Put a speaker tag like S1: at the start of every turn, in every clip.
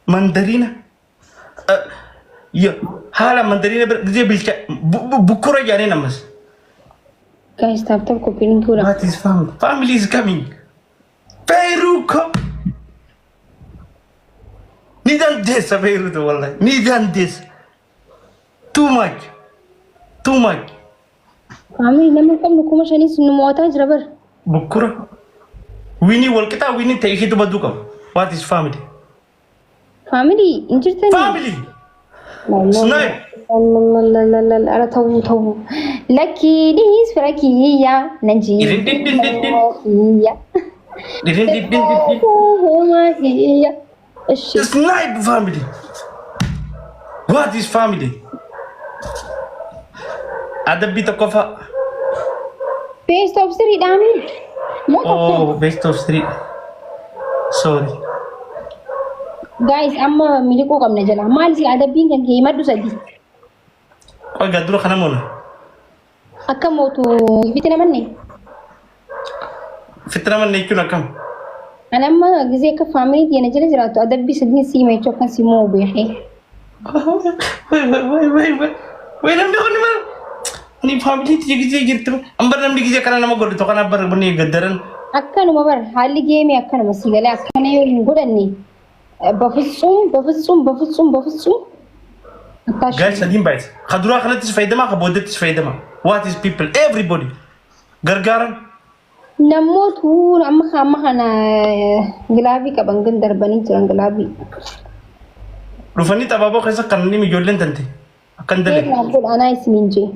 S1: Mandariina. Haala mandariina bira gisee bilcha bukkura jedhanii ammas.
S2: Guys, tap tap copy link godha.
S1: What is family? Family is coming. Feeruu ko. Ni dandeessa Feeruutu wallahi. Ni dandeessa. Too much. Too much.
S2: Family nama hin qabnu 5000s nu mo'ataa jira bar.
S1: Bukkura. Winii walqixaa winii ta'e isheetu baduu qaba. What is family?
S2: Family hin jirtanii?
S1: Family. Snipe.
S2: Ara ta'uu ta'uu. Lakkii dhiis fira kiyya nan jiyya. Kiyya. Ishi.
S1: Snipe family. What is family? Adabbii tokkoffaa.
S2: Best of three dhaami. Moo tokko?
S1: Oh, best of three. Sorry.
S2: Guys, amma miliquu qabna jala. Maal si adabbiin kan kee himadhu sadi.
S1: Qoy gaa dura kana moona.
S2: Akka mootu fitina manne.
S1: Fitina manne jechuun akkam?
S2: Ani amma gisee akka family tiyya na jala jiraattu adabbii sadiin si hima jechuu akkan si moo beekee.
S1: Wai wai wai wai. Wai namni kun maal? Ani family tiyya gisee jirtu. Ambar namni gisee kana nama godhu tokko kana bar bunni gaddaran.
S2: Akkanuma bar haalli geemii akkanuma si galee akkana yoo hin godhanne በፍጹም በፍጹም በፍጹም በፍጹም አታሽ
S1: Guys sadiin baay'isa. Ka duraa kanattis fayyadamaa ka booddattis fayyadamaa. What is people? Everybody. Gargaaran.
S2: Namootu amma amma kana glove qaban gan darbanii jiran glove.
S1: Dhufanii xabaaboo keessa kan inni ijoolleen tante. Akkan
S2: Share
S1: dalage.
S2: Naaf godha anaa isiniin jee.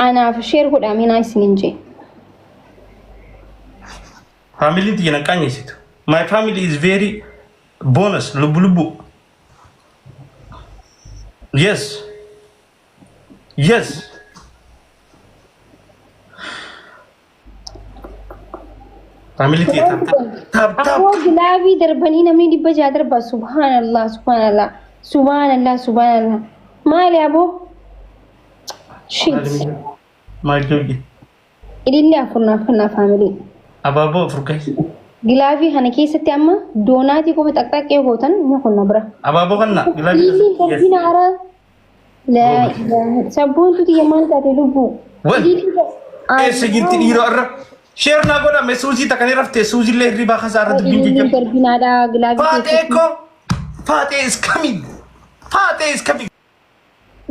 S2: Anaaf share godhaa minaa isiniin jee.
S1: Familyn tiyya nan qaanyeessitu. My family is very bonus lubbu lubbu. Yes. Yes. Family tiyya tap tap tap tap.
S2: Akkoo glove darbanii namni 600 darba. Subhaanallah, subhaanallah, subhaanallah, subhaanallah. Maali aboo? Shit.
S1: Maal joogge?
S2: Ilillee afur naaf kennaa family.
S1: Abaaboo afur guys.
S2: Glove kana keessatti amma donut qofa xaxxaqqee gootan ni kunna bira.
S1: Abaaboo kanna glove.
S2: Ilillee darbina ara. Laa ilaaha. Sabboontu tiyya maal taate lubbuu?
S1: Wal.
S2: Ilillee
S1: Eessa jirti dhiiroo irra? Share naa godha mee suuzii takka ni rafte suuzillee hirribaa kasaa irra dubbiin
S2: Ilillee
S1: jajjabdu.
S2: darbinaadha glove
S1: Faaxee
S2: keessatti.
S1: koo. Faaxee is coming. Faaxee is coming.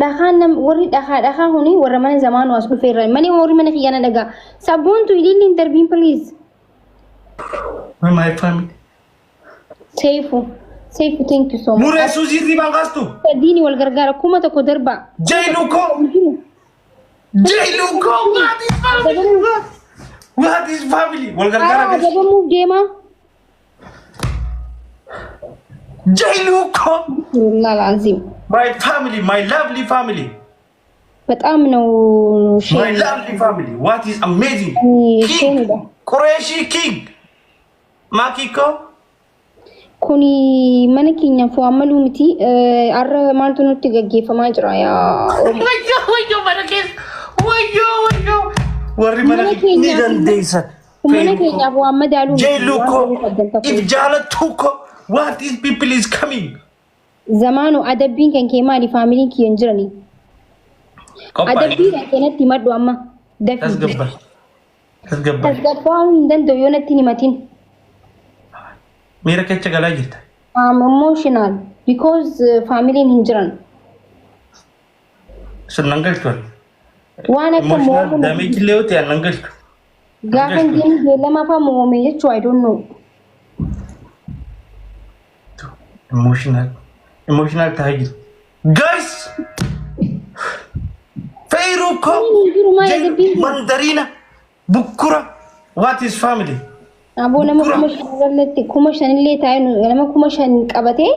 S2: Dhakaan nam warri dhakaa dhakaa kuni warra mana zamaanuu as dhufee irra malee warri mana kiyyaa na dhagaa. Sabboontu ilillee hin darbiin please.
S1: My family.
S2: Seefu. Seefu, thank you so much.
S1: Muree suuzii hirribaan kaastu.
S2: Sadiini wal gargaara 1000 darba.
S1: Jailuu koo. Jailuu koo. What is family? What is family? Wal gargaara.
S2: Ara adabamuuf deema.
S1: Jailuu koo.
S2: Alazim.
S1: My family, my lovely family.
S2: በጣም ነው
S1: My lovely family. What is amazing.
S2: Shame
S1: King.
S2: dha.
S1: Qureshi King. Makiko.
S2: Kuni mana keenyaaf waan maluu miti. Har'a maaltu nutti gaggeeffamaa jira yaa Oromoo?
S1: Wayyoo wayyoo mana keessa. Wayyoo wayyoo. Warri mana
S2: Mana
S1: ni
S2: keenyaaf
S1: dandeessan.
S2: mana keenyaaf waan madaaluu miti.
S1: Jailuu
S2: Waan
S1: koo.
S2: ta'uu qabdan tokko.
S1: If jaalattuu koo. What is people is coming.
S2: Zamaanu adabbiin kan kee maali? Familyn kiyya hin jiranii.
S1: Qophaa'e.
S2: Adabbii kan kee natti himadhu amma. Dafii.
S1: Tasgabba. Tasgabba.
S2: Tasgabbaa'uu hin danda'u yoo natti hin himatin.
S1: Miira keessa galaa jirta.
S2: I'm emotional because familyn hin jiran.
S1: Sun nan galchu.
S2: Waan akka
S1: Emotional
S2: mo'amu
S1: damage illee yoo ta'e nan galchu.
S2: Gaafa hin deemne beellama fa'aa mo'ame jechuu, I don't know.
S1: Emotional. Emotional ta'aa jiru. Guys! Feeruu koo.
S2: Hin jiru maal adabbiin kun?
S1: Mandariina. Bukkura. What is family?
S2: Aboo nama
S1: Bukkura.
S2: 5000 irratti 5000 illee taa'ee nama 5000 qabatee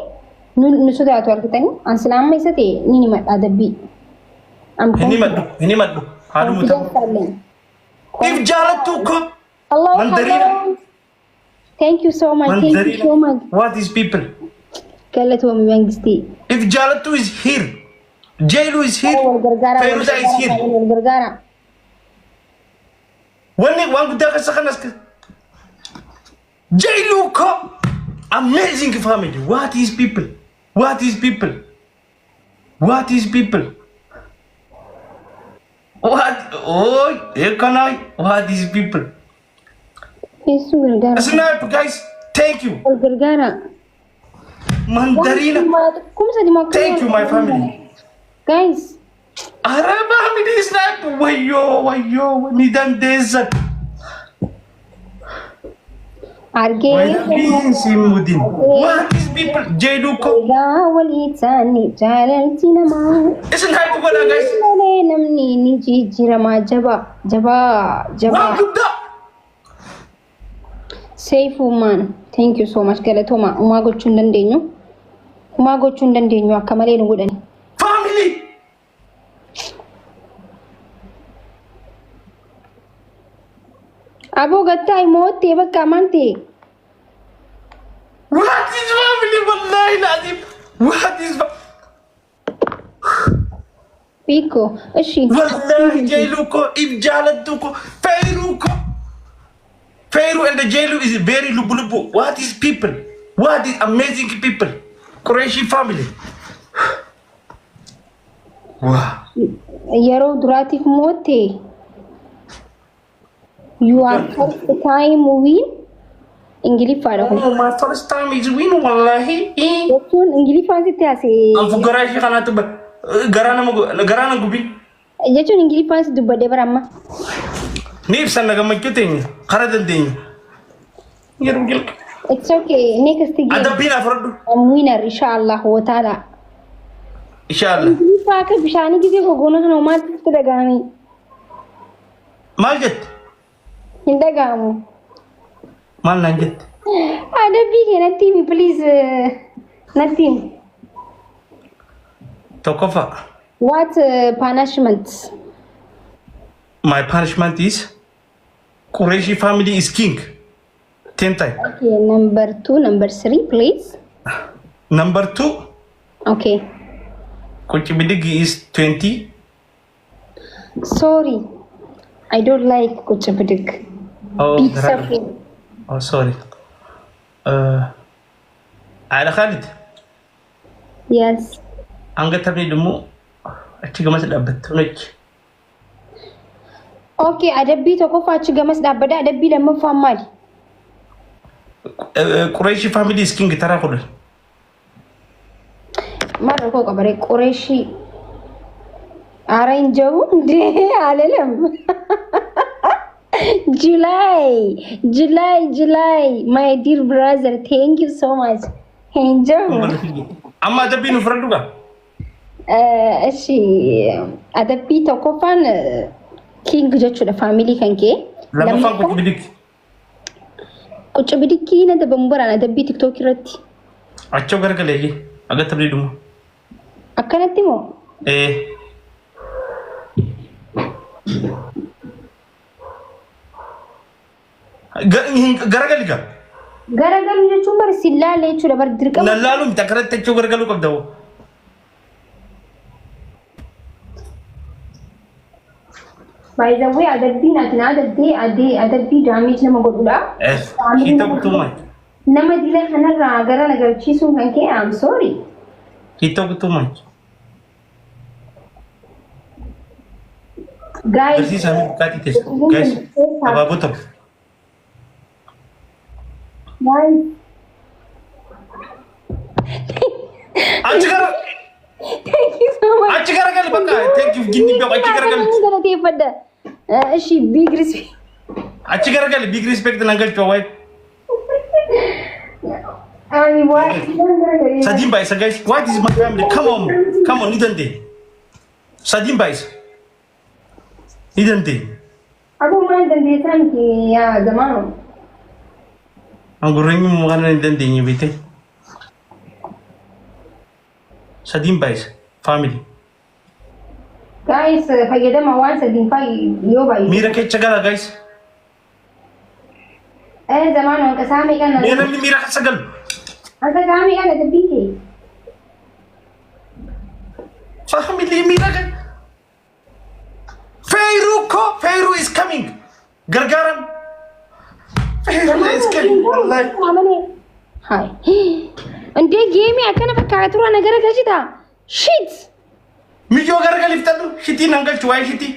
S2: nu sodaatu argitanii. An silaa amma isa ta'e ni himadha adabbii. I'm
S1: Hin himadhu. Hin himadhu. Haadhumu ta'u.
S2: confidence alleen.
S1: If jaalattuu koo.
S2: Hello,
S1: Mandariina.
S2: Hello. Thank you so much. Thank you
S1: Mandariina.
S2: so much.
S1: What is people?
S2: Galatoomi Mangistii.
S1: If jaalattuu is here. Jailu is here.
S2: Wal gargaara. Wal
S1: Feeruza is here.
S2: gargaara. Wal gargaara.
S1: Wanni waan guddaa keessa kanas Jailuu koo. Amazing family. What is people? What is people? What is people? What? Oh, ekanai. What is people?
S2: Eessuu gargaara.
S1: Snipe, guys. Thank you.
S2: Wal gargaara.
S1: Mandarina.
S2: 3000 moo akka.
S1: Thank you, my family.
S2: Guys.
S1: Ara family snipe. Wayyoo, wayyoo. Ni dandeessan.
S2: Argee.
S1: Simudin. What is people? Jedhu ko.
S2: Egaa walii ta'anii jaalalti namaa.
S1: Snipe godha, guys.
S2: Malee namni ni jijjiiramaa jabaa jabaa jabaa.
S1: Waan guddaa.
S2: Seefuumaan, thank you so much, galatooma. Umaa gochuu hin dandeenyu. Umaa gochuu hin dandeenyu, akka malee nu godhani.
S1: Family.
S2: Aboo gattaa moottee bakka maal ta'e?
S1: What is family? Wallahi lazim. What is
S2: Biikko ishi.
S1: Wallahi Jailu ko, if jaalattu ko, Feiru ko. Feiru and the Jailu is very lubu lubu. What is people? What is amazing people? Qureshi family. Wow.
S2: Yeroo duraatiif moottee. You are first time win. Ingiliffaadha kun.
S1: Oh, my first time is win, wallahi.
S2: Jechuun Ingiliffaan sitti haasa'e.
S1: Anfu garaa ishee kanaatu garaa nama garaa na gubi.
S2: Jechuun Ingiliffaan si dubbadde bara amma.
S1: Ni ibsan na gammachuu teenya karaa dandeenya. Yeroo jalqaba.
S2: It's okay. Next game.
S1: Adabbiin afradhu.
S2: I'm winner, inshallah wa ta'ala.
S1: Inshallah.
S2: Ingiliffaa akka bishaanii gisee gogoona kana maaltu sitti dhaga'ame?
S1: Maal jette?
S2: Hin dhaga'amu.
S1: Maal naan jette?
S2: Adabbii kee natti himi, please, natti himi.
S1: Tokkoffaa.
S2: What punishment?
S1: My punishment is Qureshi family is king. 10 time.
S2: Okay, number two, number three, please.
S1: Number two,
S2: Okay.
S1: Kuchi Bidigi is 20.
S2: Sorry. I don't like kucha bidig.
S1: Oh,
S2: Be careful.
S1: Oh, sorry. Ala Khalid,
S2: Yes.
S1: hanga taphni dhumuu achi gamas dhaabbattu achi.
S2: Okay, adabbii tokkoffaa achi gamas dhaabbadha. Adabbii lammaffaan maali?
S1: Qureshi family is king taraa 10.
S2: Maal rakkoo qabare Qureeshii? Ara hin jiru ndee alalam. July, July, July, my dear brother, thank you so much. Hin jiru.
S1: Amma adabbii nu fudhadhu gaa.
S2: Ishi adabbii tokkoffaan king jechuudha family kan kee.
S1: Lammaffaan Kuchi Bidigi.
S2: Qucca bidikkii na dabamu baraan adabbii TikTok irratti.
S1: Achoo garagalee aga taphni dhumu.
S2: Akkanatti moo?
S1: Eh. Garagali gaa.
S2: Garagalu jechuun bari si laale jechuudha bari dirqama.
S1: Lallaalu miti, akkanatti achoo garagaluu qabda hoo.
S2: By the way, adabbiin ati na adabdee adee adabbii damage nama godhudha.
S1: He talk too much.
S2: Nama dila kanarraa gara na galchiisuun kan kee, I'm sorry.
S1: He talk too much.
S2: Guys,
S1: Barsiisaa mi buqqaatii teessa. Guys, abaaboo tokko.
S2: Guys.
S1: Achi gara
S2: Thank you so much.
S1: achi garagali bakka. Thank you ginni beeku achi garagali.
S2: Galateeffadha. Ishi big respect.
S1: Achi garagali, big respect nan galchuu waayee.
S2: Ani waa
S1: Sadiin baay'isa, guys. What is my family? Come on. Come on, ni dandeenya. Sadiin baay'isa. Ni dandeenya.
S2: Aboo maal dandeessaa miti yaa zamaanu.
S1: Angurreenyi kana ni dandeenye beekte. Sadiin baay'isa. Family.
S2: Guys, fayyadama waan sadiin yoo baay'ise.
S1: Miira keessa gala, guys.
S2: Eh, zamaanu hanqa saamee kana.
S1: Mee namni miira keessa galu.
S2: Hanqa saamee kana dubbii kee.
S1: Family, miira keessa. Feyruu ko, Feyruu is coming. Gargaaran. Feyruu is coming. Wallahi.
S2: Malee. Hayi. Indee geemii akkana fakkaata tura na garagalchita. Shit.
S1: Miyyoo garagaliftadhu shitii nan galchu waa'ee shitii.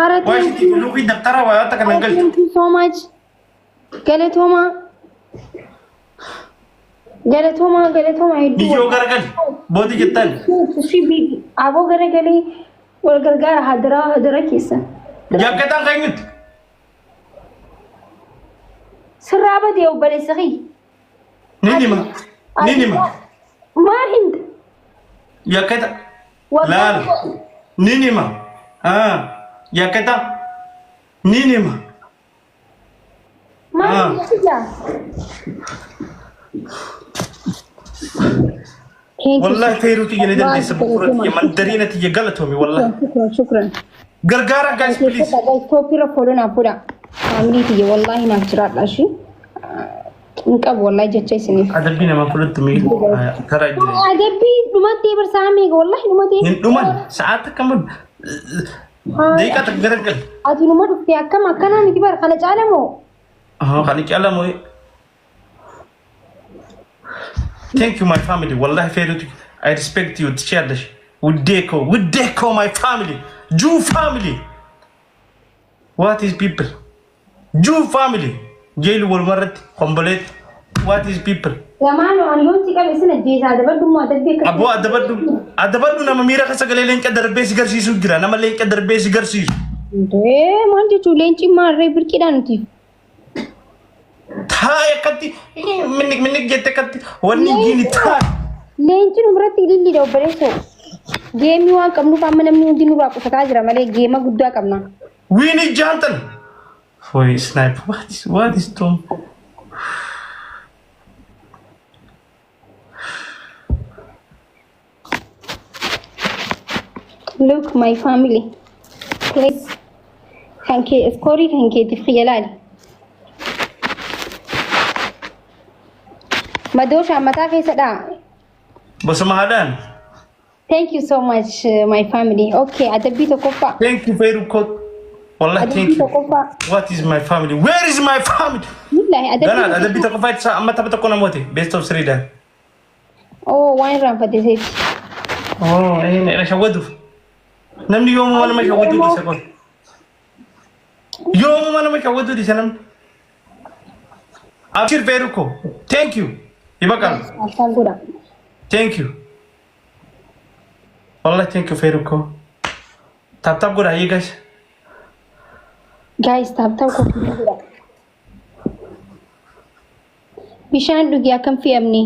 S2: Ara
S1: Waa'ee shitii luukii dabtara waa akka nan galchu.
S2: Thank you so much. Galatooma. Galatooma galatooma hedduu.
S1: Miyyoo garagali booti jettan.
S2: Aboo garagalee wal gargaara hadaraa hadara keessa.
S1: Jaakketaan keenyutti.
S2: Sirraa badee obboleessa kiyya.
S1: Ni nima. Ni nima.
S2: Maal himta?
S1: Jaakkeeta. Laal. Ni nima. Jaakkeeta. Ni nima.
S2: Maal himta?
S1: Wallahi feeruu tiyya ni dandeessa bu'uura tiyya mandariina tiyya galatoomi wallahi.
S2: Shukran shukran.
S1: Gargaara guys please.
S2: Tooppiirra follow naaf godha. Family tiyya wallahi naaf jiraadha ishee. Hin qabu wallahi jecha isiniif.
S1: Adabbii namaa fudhattu mee karaa jira.
S2: Adabbii dhumattee barsaa meeqa wallahi dhumattee.
S1: Hin dhuman sa'aat akkam daqiiqaa takka garagal.
S2: Ati numa dhuftee akkam akkanaa miti bara kana caala moo?
S1: Kana caala moo? Thank you my family. Wallahi feeruuti. I respect you. ትችያለሽ. ውዴ እኮ ውዴ እኮ my family. Jew family. What is people? Jew family. Jeelu walumarratti komboleet. What is people?
S2: Lamaan waan yoon si qabe sin ajjeesaa adabadhu immoo adabbii akka.
S1: Aboo adabadhu adabadhu nama miira keessa galee leenca darbee si garsiisu jira. Nama leenca darbee si garsiisu.
S2: Indee maal jechuun leenci maarree birqiidhaan nuti.
S1: Taa'e akkatti minnik minnik jette akkatti wanni jiini taa'e.
S2: Leenci nu biratti ililliidha obboleessoo. Geemii waan qabnuuf amma namni hundi nurraa qusataa jira malee geema guddaa qabna.
S1: Wiini jaantan. Foi snipe. What is Tom?
S2: Look my family. Please. Kan kee iskoorii kan keetiif xiyya laali. Madooshaa mataa keessa dhaa.
S1: Bosoma haadhaan.
S2: Thank you so much my family. Okay, adabbii tokkoffaa.
S1: Thank you very much. Wallahi thank
S2: Adabbii
S1: you.
S2: tokkoffaa.
S1: What is my family? Where is my family?
S2: Billahi
S1: Ganaadha
S2: adabbii
S1: adabbii tokkoffaa itti amma tapha tokko namooti. Best of three dhaan.
S2: Oh, waan irraanfate seeti.
S1: Oh, na shawwaduuf. Namni yoomuma nama shawwaduu dhiisa kun. Yoomuma nama shawwaduu dhiisa namni. Abshir Feeruko. Thank you. ይበቃል።
S2: Afaan godha.
S1: Thank you. Wallahi thank you Feeruko. Tap tap godha hayyee guys.
S2: Guys, tap tap koffii godha. Bishaan dhugi akkam fe'amne.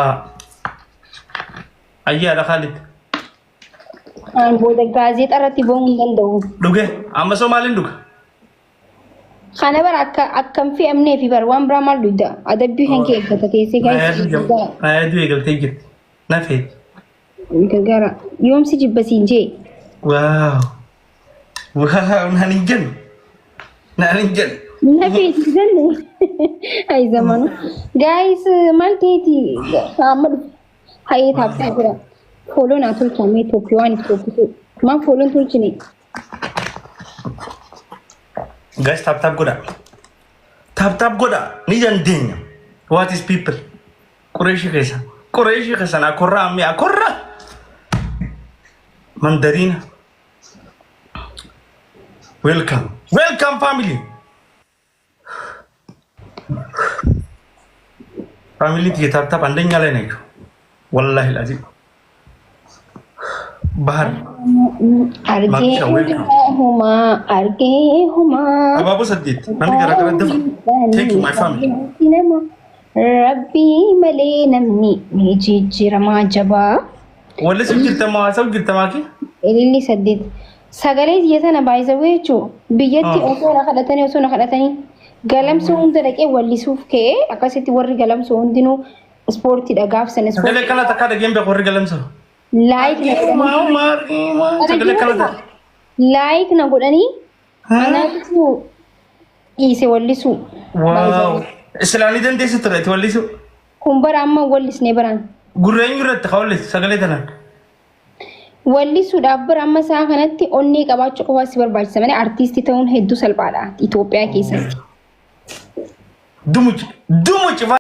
S1: Ah. Ayyaadha Khalid.
S2: Aan booda gaazexaa irratti ba'uu hin danda'u.
S1: Dhuge amma soo maaliin dhuga?
S2: Kana bara akka akkam fe'amnee fi bara waan biraa maal dhugda? Adabbii kan kee eeggata teessee guys.
S1: Naayaduu eegaltee jirti. Na feeti.
S2: Gargaara. Yoomsi jibbasiin jee.
S1: Wow. Wow naan hin jennu. Naan hin jennu.
S2: Na feeti jenne. Ay zamanu. Guys, maal ta'eeti amma dhufu. Hayee tap tap godha. Follow naa tolchamee Itoophiyaa waan Itoophiyaa. Maal follow n tolchine?
S1: Guys tap tap godha. Tap tap godha. Ni dandeenya. What is people? Qureeshii keessa. Qureeshii keessan akorraa ammee akorraa. Mandariina. Welcome. Welcome family. Family tiyya tap tap አንደኛ ላይ ናቸው። ወላሂ ላዚም ባህር
S2: Argee
S1: Maksha, welcome.
S2: humaa argee humaa.
S1: Abaaboo saddeet namni garaa dafa. Thank you my family.
S2: Nama Rabbii malee namni ni jijjiiramaa jabaa.
S1: Wallis jirtamaa haasa'u jirtamaa kee?
S2: Ililli saddeet. Sagalee biyya sana baay'isawee jechuun biyyatti
S1: Ah.
S2: osoo na kadhatanii osoo na kadhatanii galamsoo hunda dhaqee wallisuuf ka'ee akkasitti warri galamsoo hundinuu ispoortiidha gaafsan
S1: Sagalee kana takkaa dhageen beeku warri galamsa.
S2: Like na godhanii
S1: Sagalee kana takka.
S2: Like na godhanii anaatu dhiise wallisuu.
S1: Wow. Islaanii dandeessu ture itti wallisu.
S2: Kun bara amma wallisne baraan.
S1: Gurra eenyu irratti haa wallisu sagalee tanaan?
S2: Wallisuudhaaf bara amma isaa kanatti onnee qabaachuu qofaa si barbaachisa malee artiistii ta'uun hedduu salphaadha Itoophiyaa keessatti.
S1: Dumuc dumuc.